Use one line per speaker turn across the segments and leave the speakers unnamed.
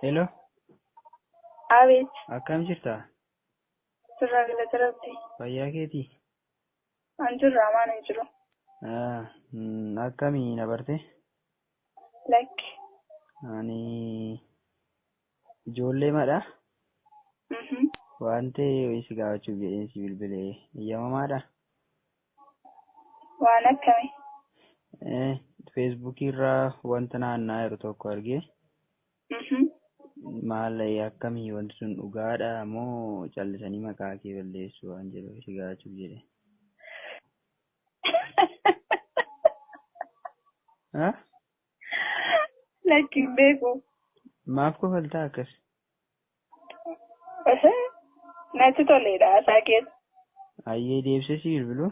Hello,
Abeet,
akkam jirta?
Sirraa galata Rabbi.
Fayyaa keetii?
An jirra, amaan hin jiru.
Akkamii na barte?
Lakki.
Ani ijoollee madha. Waan ta'e si gaafachuuf jedheen si bilbilee eeyyamamaadha.
Waan akkamii?
Feesbuukii irraa wanta naanna'aa jiru tokko argee maal akkamii wanti sun dhugaadha moo callisanii maqaa kee balleessu waan jedhu si gaafachuuf jedhe. Ha?
Lakki, hin beeku.
Maaf kofaltaa akkas?
Natti toleedha haasaa keessa.
Ayyee, deebisee si bilbiluu?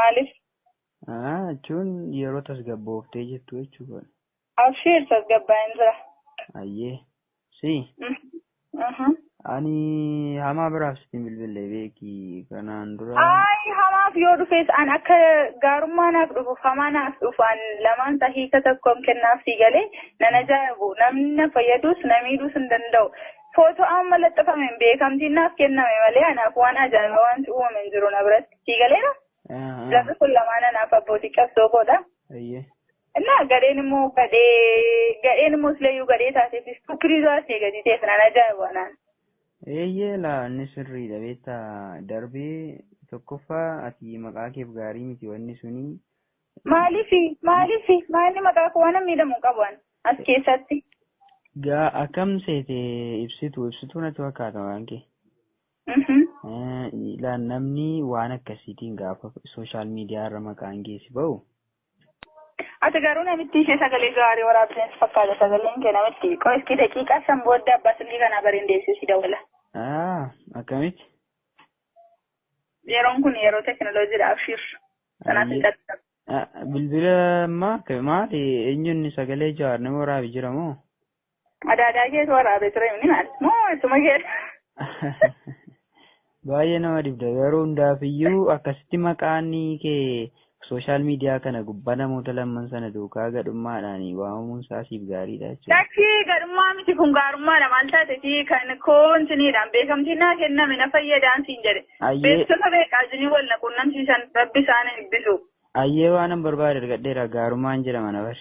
Maaliif?
Jechuun yeroo tasgabbooftee jirtu jechuudha.
Abshiir, tasgabbaa'een jira.
Ayyee. Si. Ani hamaa biraaf sitti bilbilee beeki kanaan dura.
Ay, hamaaf yoo dhufes an akka gaarummaa naaf dhufuuf hamaa naaf dhufu an lamaan isaa hiika tokkoon kennaaf sii galee nan ajaa'ibu. Namni na fayyadus na miidhuus hin danda'u. Footoo amma laxxafameen beekamtiin naaf kenname malee anaaf waan ajaa'iba wanti uumame hin jiru na biratti. Sii galeera? Jarri kun lamaan anaaf abbootii qabsoo koodha.
Ayyee.
Innaa gadheen immoo gadhee gadheen immoo sileeyyuu gadhee taateefis tukirii taatee gadi ta'eef nan ajaa'ibu anaan.
Eeyyee laa, inni sirriidha beektaa, darbee tokkoffaa ati maqaa keef gaarii miti wanni suni.
Maaliifi maaliifi maalli maqaa koo waan miidhamu hin qabu an as keessatti.
Gaa akkam seete, ibsitu ibsituu natti fakkaata waan kee. Laa, namni waan akkasiitiin gaafa social media irra maqaan keessi ba'u.
Ati garuu namitti ishee sagalee gaarii waraabdeen fakkaata sagaleen kee namitti. Qo'iski daqiiqaa 5 booda abbaa silkii kanaa bareen deebisee si dawwala.
Akkamitti?
Yeroon kun yeroo teekinooloojiidha, abshiir. Kanaaf hin qaqqabu.
Bilbila ammaa maali, eenyuun sagalee Jawaar nama waraabe jira moo?
Adaadaa keetu waraabee ture inni maal? Moo isuma kee?
Baay'ee nama dhibda, garuu hundaafiyyuu akkasitti maqaan kee social media kana gubbaa namoota lamman sana duukaa gadhummaadhaan waamamuun isaa siif gaariidha jechuudha.
Lakkii, gadhummaa miti, kun gaarummaadha. Maal taateeti kan koo intiniidhaan beekamtiin naa kenname na fayyadaan siin jedhe.
Ayyee.
Beeksisa beekaa jinii wal na qunnamsiisan, Rabbi isaan eebbisu.
Ayyee, waan an barbaade argadheera, gaarummaan jedhama na bari.